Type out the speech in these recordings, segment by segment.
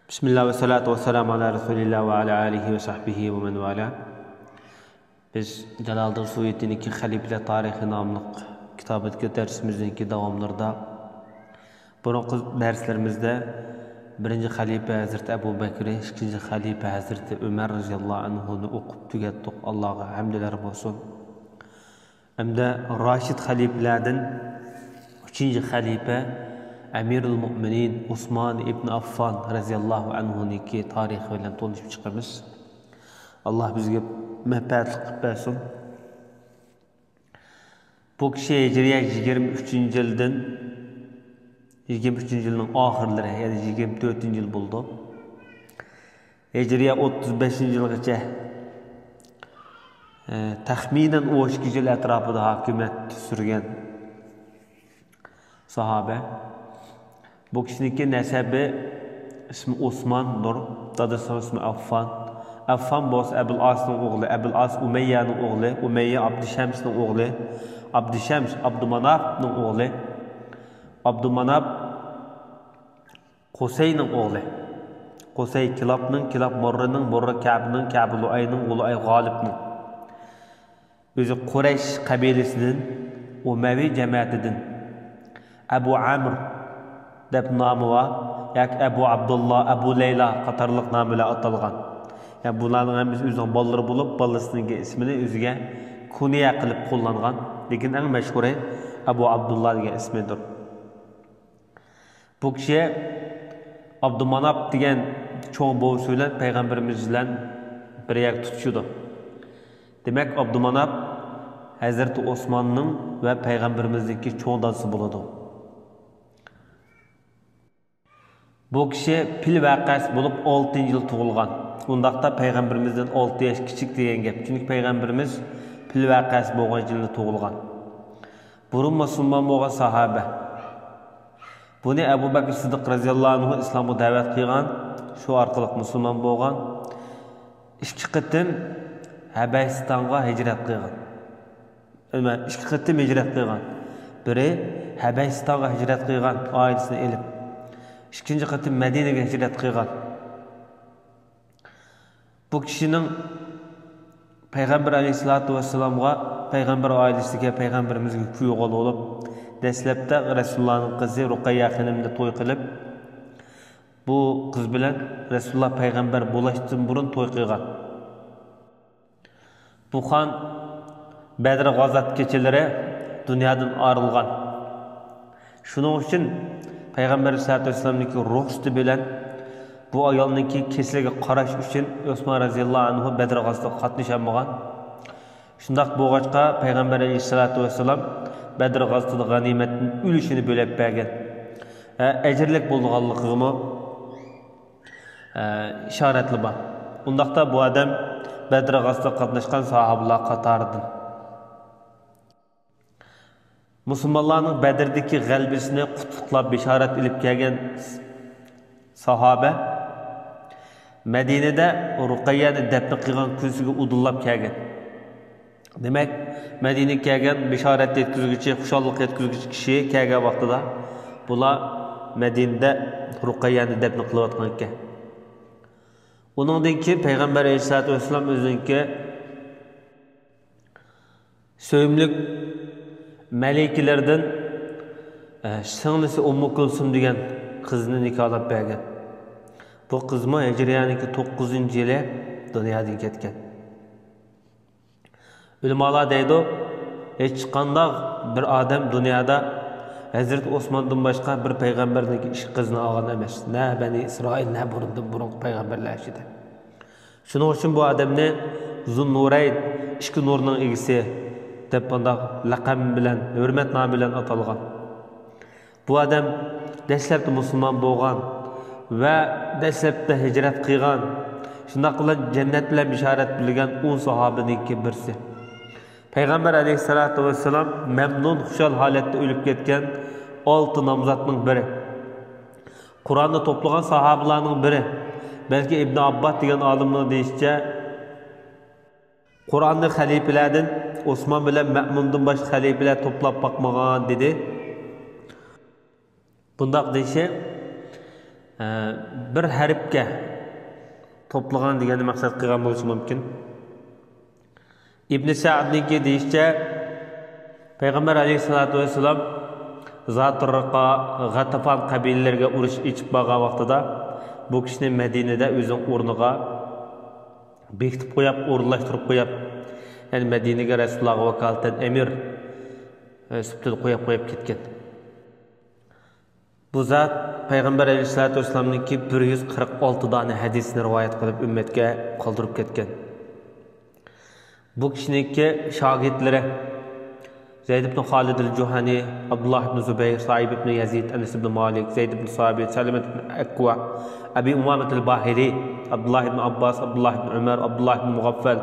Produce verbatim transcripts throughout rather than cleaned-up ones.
بىسمىللا ۋەسسالاتۇ ۋەسسالامۇ ئالا رەسۇلىللا ۋە ئالا ئالىھى ۋە سەھبىھى ۋە مەن ۋالا. بىز جالالىدىن سۇيۇتىنىڭكى خەلىپىلەر تارىخى ناملىق كىتابىدىكى دەرسىمىزنىڭكى داۋاملىرىدا بۇرۇنقى دەرسلىرىمىزدە بىرىنچى خەلىپە ھەزرىتى ئەبۇ بەكرى، ئىككىنچى خەلىپە ھەزرىتى ئۆمەر رەزىياللاھۇ ئەنھۇنى ئوقۇپ تۈگەتتۇق. ئاللاغا ھەمدۇلەر بولسۇن. ھەمدە راشىد خەلىپىلەردىن ئۈچىنچى خەلىپە ئەمىرۇل مۇئمىنىن ئۇسمان ئىبن ئاففان رەزىياللاھۇ ئەنھۇنىڭكى تارىخى بىلەن تونۇشۇپ چىقىمىز. ئاللا بىزگە مەنپەئەتلىك قىلىپ بەرسۇن. بۇ كىشى ھىجرىيە يىگىرمە ئۈچىنچى يىلدىن، يىگىرمە ئۈچىنچى يىلنىڭ ئاخىرلىرى، يەنى يىگىرمە تۆتىنچى يىل بولىدۇ. ھىجرىيە ئوتتۇز بەشىنچى يىلغىچە، ئە، تەخمىنەن ئون ئىككى يىل ئەتراپىدا ھاكىمىيەت سۈرگەن ساھابە. بۇ كىشىنىڭكى نەسەبى، ئىسمى ئوسماندۇر، دادىسىنىڭ ئىسمى ئاففان. ئاففان بولسا ئەبۇل ئاسنىڭ ئوغلى، ئەبۇل ئاس ئۇمەييەنىڭ ئوغلى، ئۇمەييە ئابدۇشەمسنىڭ ئوغلى، ئابدۇشەمس ئابدۇماناپنىڭ ئوغلى، ئابدۇماناپ قۇسەينىڭ ئوغلى، قۇسەي كىلابنىڭ، كىلاب مۇررىنىڭ، مۇررا كەبنىڭ، كەبى لۇئەينىڭ، لۇئەي غالىبنىڭ. ئۆزى قۇرەيش قەبىلىسىدىن، ئۇمەۋى جەمەتىدىن. ئەبۇ ئەمر دەپ نامى بار، ياكى ئەبۇ ئابدۇللا، ئەبۇ لەيلا قاتارلىق نام بىلەن ئاتالغان. يەنى بۇلارنىڭ ھەممىسى ئۆزىنىڭ بالىلىرى بولۇپ، بالىسىنىڭكى ئىسمىنى ئۆزىگە كۇنيە قىلىپ قوللانغان. لېكىن ئەڭ مەشھۇرى ئەبۇ ئابدۇللا دېگەن ئىسمىدۇر. بۇ كىشى ئابدۇماناپ دېگەن چوڭ بوۋىسى بىلەن پەيغەمبىرىمىز بىلەن بىر يەرگە تۇتىشىدۇ. دېمەك، ئابدۇماناپ ھەزرىتى ئوسماننىڭ ۋە پەيغەمبىرىمىزنىڭكى چوڭ دادىسى بولىدۇ. بۇ كىشى پىل ۋەقەسى بولۇپ ئالتىنچى يىل تۇغۇلغان. ئۇنداقتا پەيغەمبىرىمىزدىن ئالتە ياش كىچىك دېگەن گەپ. چۈنكى پەيغەمبىرىمىز پىل ۋەقەسى بولغان يىلدا تۇغۇلغان. بۇرۇن مۇسۇلمان بولغان ساھابە. بۇنى ئەبۇ بەكرى سىددىق رەزىياللاھۇ ئەنھۇ ئىسلامغا دەۋەت قىلغان، شۇ ئارقىلىق مۇسۇلمان بولغان. ئىككى قېتىم ھەبەشىستانغا ھىجرەت قىلغان. ئىككى قېتىم ھىجرەت قىلغان. بىرى ھەبەشىستانغا ھىجرەت قىلغان، ئائىلىسىنى ئېلىپ. ئىككىنچى قېتىم مەدىنىگە ھىجرەت قىلغان. بۇ كىشىنىڭ پەيغەمبەر ئەلەيھىسسالاتۇ ۋەسسالامغا، پەيغەمبەر ئائىلىسىگە، پەيغەمبىرىمىزگە كۈيئوغۇل بولۇپ، دەسلەپتە رەسۇلۇللانىڭ قىزى رۇقەييە خېنىمنى توي قىلىپ، بۇ قىز بىلەن رەسۇلۇللا پەيغەمبەر بولۇشتىن بۇرۇن توي قىلغان. بۇ خان بەدر غازات كېچىلىرى دۇنيادىن ئايرىلغان. شۇنىڭ ئۈچۈن پەيغەمبەر ئەلەيھىسسالاتۇ ۋەسسالامنىڭكى رۇخسىتى بىلەن بۇ ئايالنىڭكى كېسىلىگە قاراش ئۈچۈن ئۆسمان رەزىياللاھۇ ئەنھۇ بەدر غازىتىغا قاتنىشالمىغان. شۇنداق بولغاچقا، پەيغەمبەر ئەلەيھىسسالاتۇ ۋەسسالام بەدر غازىتىدا غەنىيمەتتىن ئۈلۈشىنى بۆلۈپ بەرگەن. ھە، ئەجىرلىك بولىدىغانلىقىغىمۇ ئىشارەتلىرى بار. ئۇنداقتا بۇ ئادەم بەدر غازىتىغا قاتناشقان ساھابىلار قاتارىدىن. مۇسۇلمانلارنىڭ بەدردىكى غەلىبىسىنى قۇتلۇقلاپ بېشارەت ئېلىپ كەلگەن ساھابە مەدىنىدە رۇقەييەنى دەپنە قىلغان كۈنسىگە ئۇدۇللاپ كەلگەن. دېمەك، مەدىنىگە كەلگەن بېشارەت يەتكۈزگۈچى، خۇشاللىق يەتكۈزگۈچى كىشى كەلگەن ۋاقتىدا بۇلار مەدىنىدە رۇقەييەنى دەپنە قىلىۋاتقان ئىكەن. ئۇنىڭدىن كېيىن پەيغەمبەر ئەلەيھىسسالاتۇ ۋەسسالام ئۆزىنىڭكى سۆيۈملۈك مەلىكىلىرىدىن، ئە، سىڭلىسى ئۇممۇ كۇلسۇم دېگەن قىزنى نىكاھلاپ بەرگەن. بۇ قىزمۇ ھىجرىيەنىڭكى توققۇزىنچى يىلى دۇنيادىن كەتكەن. ئۆلىمالار دەيدۇ، ھېچقانداق بىر ئادەم دۇنيادا ھەزرىتى ئوسماندىن باشقا بىر پەيغەمبەرنىڭكى ئىككى قىزىنى ئالغان ئەمەس. نە بەنى ئىسرائىل، نە بۇرۇندىن بۇرۇنقى پەيغەمبەرلەر ئىچىدە. شۇنىڭ ئۈچۈن بۇ ئادەمنى زۇننۇرەين، ئىككى نۇرنىڭ ئىگىسى، دەپ بۇنداق لەقەم بىلەن، ھۆرمەت نامى بىلەن ئاتالغان. بۇ ئادەم دەسلەپتە مۇسۇلمان بولغان ۋە دەسلەپتە ھىجرەت قىلغان، شۇنداق بىلەن جەننەت بىلەن بېشارەت بىلگەن ئون ساھابىنىڭكى بىرسى. پەيغەمبەر ئەلەيھىسسالاتۇ ۋەسسالام مەمنۇن، خۇشال ھالەتتە ئۆلۈپ كەتكەن ئالتە نامزاتنىڭ بىرى. قۇرئاننى توپلىغان ساھابىلارنىڭ بىرى. بەلكى ئىبن ئابباس دېگەن ئالىمنىڭ دېيىشىچە، قۇرئاننى خەلىپىلەردىن ئوسمان بىلەن مەمۇندىن باشقا خەلىپىلەر توپلاپ باقمىغان، دېدى. بۇنداق دېيىشى، ئە، بىر ھەرپكە توپلىغان دېگەننى مەقسەت قىلغان بولۇشى مۇمكىن. ئىبن سەئدنىڭكى دېيىشىچە، پەيغەمبەر ئەلەيھىسسالاتۇ ۋەسسالام زاتۇررىقا، غەتىفان قەبىلىلىرىگە ئۇرۇش ئېچىپ بارغان ۋاقتىدا بۇ كىشىنى مەدىنىدە ئۆزىنىڭ ئورنىغا بېكىتىپ قويۇپ، ئورۇنلاشتۇرۇپ قويۇپ، يەنى مەدىنىگە رەسۇلۇللاغا ۋاكالىتەن ئەمىر، ئە، سۈپىتىدە قويۇپ، قويۇپ كەتكەن. بۇ زات پەيغەمبەر ئەلەيھىسسالاتۇ ۋەسسالامنىڭكى بىر يۈز قىرىق ئالتە دانە ھەدىسىنى رىۋايەت قىلىپ، ئۈممەتكە قالدۇرۇپ كەتكەن. بۇ كىشىنىڭكى شاگىرتلىرى زەيد ئىبن خالىد ئەل جۇھەنى، ئابدۇللا ئىبن زۇبەير، سائىب ئىبن يەزىد، ئەنەس ئىبن مالىك، زەيد ئىبن سابىت، سەلەمەت ئىبن ئەكۋا، ئەبى ئۇمامەت ئەل باھىلى، ئابدۇللا ئىبن ئابباس، ئابدۇللا ئىبن ئۆمەر، ئابدۇللا ئىبن مۇغەففەل،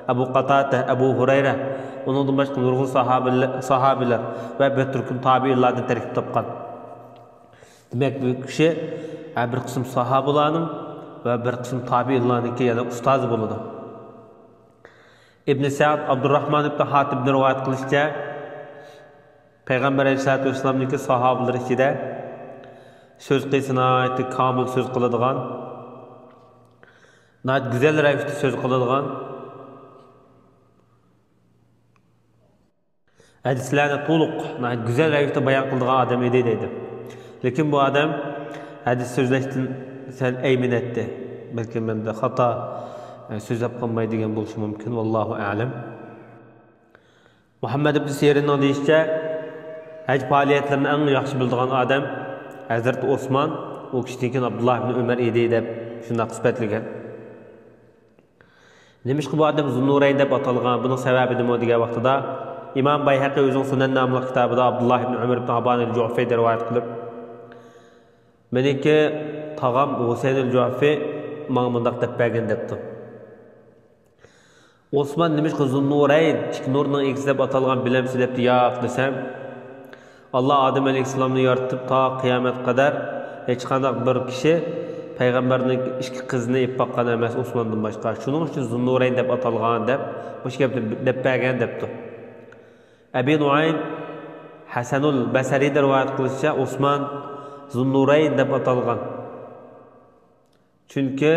ئەبۇ قاتادە، ئەبۇ ھۇرەيرە، ئۇنىڭدىن باشقا نۇرغۇن ساھابىلە-، ساھابىلەر ۋە بىر تۈركۈم تابىئىنلاردىن تەركىب تاپقان. دېمەك، بۇ كىشى ھە بىر قىسىم ساھابىلارنىڭ ۋە بىر قىسىم تابىئىنلارنىڭكى يەنە ئۇستازى بولىدۇ. ئىبن سەئد ئابدۇرراھمان ئىبن ھاتىمدىن رىۋايەت قىلىشىچە، پەيغەمبەر ئەلەيھىسسالاتۇ ۋەسسالامنىڭكى ساھابىلىرى ئىچىدە سۆز قىلسا ناھايىتى كامىل سۆز قىلىدىغان، ناھايىتى گۈزەل رەۋىشتە سۆز قىلىدىغان، ھەدىسلەرنى تولۇق، ناھايىتى گۈزەل رەۋىشتە بايان قىلىدىغان ئادەم ئىدى دەيدۇ. لېكىن بۇ ئادەم ھەدىس سۆزلەشتىن سەل ئەيمىنەتتى. بەلكىم مەندە خاتا، ئە، سۆزلەپ قالماي دېگەن بولۇشى مۇمكىن. ۋاللاھۇ ئەلەم. مۇھەممەد ئىبن سىرىننىڭ دېيىشىچە، ھەج پائالىيەتلىرىنى ئەڭ ياخشى بىلىدىغان ئادەم ھەزرىتى ئوسمان، ئۇ كىشىدىن كېيىن ئابدۇللا ئىبن ئۆمەر ئىدى دەپ شۇنداق سۈپەتلىگەن. نېمىشقا بۇ ئادەم زۇننۇرەين دەپ ئاتالغان؟ بۇنىڭ سەۋەبى نېمە دېگەن ۋاقتىدا، ئىمام بەيھەقى ئۆزىنىڭ سۇنەن ناملىق كىتابىدا ئابدۇللا ئىبن ئۆمەر ئىبن ئابان ئەل جۇفەيدىن رىۋايەت قىلىپ، مېنىڭكى تاغام ھۇسەينۇل جۇفى ماڭا مۇنداق دەپ بەرگەن دەپتۇ. ئوسمان نېمىشقا زۇننۇرەين، ئىككى نۇرنىڭ ئىگىسى دەپ ئاتالغان بىلەمسىز دەپتۇ. ياق دېسەم، ئاللا ئادەم ئەلەيھىسسالامنى يارىتىپ تا قىيامەتكە قەدەر ھېچقانداق بىر كىشى پەيغەمبەرنىڭ ئىككى قىزىنى ئېلىپ باققان ئەمەس ئوسماندىن باشقا. شۇنىڭ ئۈچۈن زۇننۇرەين دەپ ئاتالغان دەپ مۇشۇ گەپنى دەپ بەرگەن دەپتۇ. ئەبى نۇئەيم ھەسەنۇل بەسەرىدىن رىۋايەت قىلىشىچە، ئوسمان زۇننۇرەين دەپ ئاتالغان. چۈنكى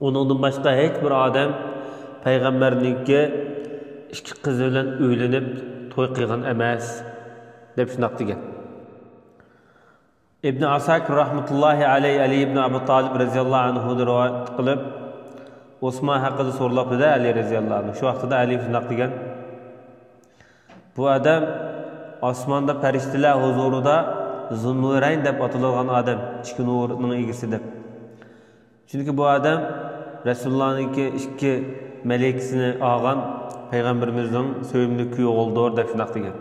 ئۇنىڭدىن باشقا ھېچ بىر ئادەم پەيغەمبەرنىڭكى ئىككى قىزى بىلەن ئۆيلىنىپ توي قىلغان ئەمەس، دەپ شۇنداق دېگەن. ئىبن ئاساكىر رەھمەتۇللاھى ئەلەيھ ئەلى ئىبن ئەبۇ تالىب رەزىياللاھۇ ئەنھۇدىن رىۋايەت قىلىپ، ئوسمان ھەققىدە سورىلاپتۇ-دە ئەلى رەزىياللاھۇ ئەنھۇ. شۇ ۋاقتىدا ئەلى شۇنداق دېگەن. بۇ ئادەم ئاسماندا پەرىشتىلەر ھۇزۇرىدا زۇننۇرەين دەپ ئاتىلىدىغان ئادەم، ئىككى نۇرنىڭ ئىگىسى دەپ. چۈنكى بۇ ئادەم رەسۇلۇللانىڭكى ئىككى مەلىكىسىنى ئالغان پەيغەمبىرىمىزنىڭ سۆيۈملۈك كۈيئوغلىدۇر دەپ شۇنداق دېگەن.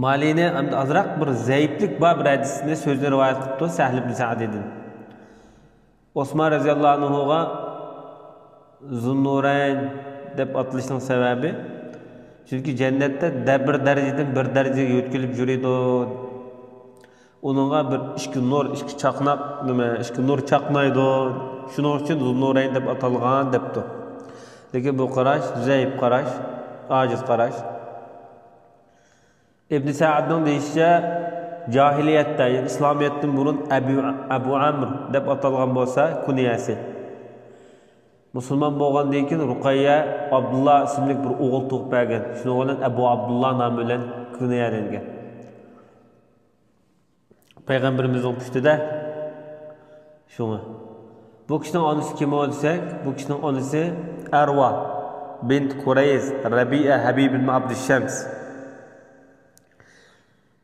مالىنى ئەمدى ئازراق بىر زەئىپلىك بار بىر ھەدىسنى، سۆزنى رىۋايەت قىپتۇ سەھل ئىبن سەئدىدىن. ئوسمان رەزىياللاھۇ ئەنھۇغا زۇننۇرەين دەپ ئاتىلىشنىڭ سەۋەبى، چۈنكى جەننەتتە دە-، بىر دەرىجىدىن بىر دەرىجىگە يۆتكىلىپ يۈرىدۇ. ئۇنىڭغا بىر ئىككى نۇر، ئىككى چاقناق، نېمە، ئىككى نۇر چاقنايدۇ. شۇنىڭ ئۈچۈن زۇننۇرەين دەپ ئاتالغان دەپتۇ. لېكىن بۇ قاراش زەئىپ قاراش، ئاجىز قاراش. ئىبن سەئدنىڭ دېيىشىچە، جاھىلىيەتتە، يەنى ئىسلامىيەتتىن بۇرۇن ئەبۇ، ئەبۇ ئەمر دەپ ئاتالغان بولسا، كۇنيەسى. مۇسۇلمان بولغاندىن كېيىن رۇقەييە ئابدۇللا ئىسىملىك بىر ئوغۇل تۇغۇپ بەرگەن. شۇنىڭ بىلەن ئەبۇ ئابدۇللا نامى بىلەن كۇنيەلەنگەن. پەيغەمبىرىمىزنىڭ پۇشتىدە. شۇڭا. بۇ كىشىنىڭ ئانىسى كىم ئۇ دېسەك، بۇ كىشىنىڭ ئانىسى ئەرۋا بىنت كۇرەيز، رەبىئە ھەبىب ئىبن ئابدۇشەمس.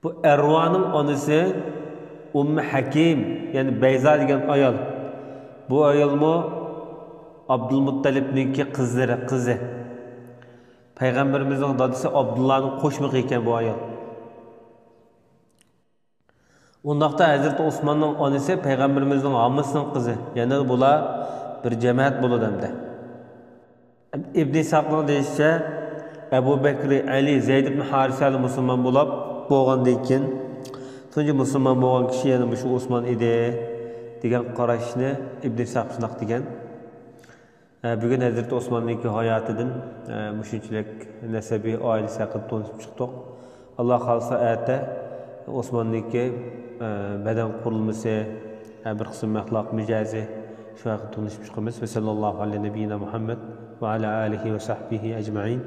بۇ ئەرۋانىڭ ئانىسى ئۇممى ھەكىم، يەنى بەيزا دېگەن ئايال. بۇ ئايالمۇ ئابدۇلمۇتتەلىپنىڭكى قىزلىرى، قىزى. پەيغەمبىرىمىزنىڭ دادىسى ئابدۇللانىڭ قوشمىقى ئىكەن بۇ ئايال. ئۇنداقتا ھەزرىتى ئوسماننىڭ ئانىسى پەيغەمبىرىمىزنىڭ ھامىسىنىڭ قىزى. يەنى بۇلار بىر جەمەت بولىدۇ ئەمدى. ئىبن ئىسھاقنىڭ دېيىشىچە، ئەبۇ بەكرى، ئەلى، زەيد ئىبن ھارىسەلا مۇسۇلمان بولاپ بولغاندىن كېيىن، تۇنجى مۇسۇلمان بولغان كىشى يەنە مۇشۇ ئوسمان ئىدى، دېگەن قاراشنى ئىبن ئىسھاق شۇنداق دېگەن. ئە، بۈگۈن ھەزرىتى ئوسماننىڭكى ھاياتىدىن، ئە، مۇشۇنچىلىك نەسەبى، ئائىلىسى ھەققىدە تونۇشۇپ چىقتۇق. ئاللا خالىسا، ئەتە ئوسماننىڭكى بەدەن قۇرۇلمىسى، بىر قىسىم ئەخلاق مىجەزى، شۇ ھەققىدە تونۇشۇپ چىقىمىز. ۋە سەللەللاھۇ ئەلا نەبىييىنا مۇھەممەد ۋە ئەلا ئالىھى ۋە سەھبىھى ئەجمەئىن.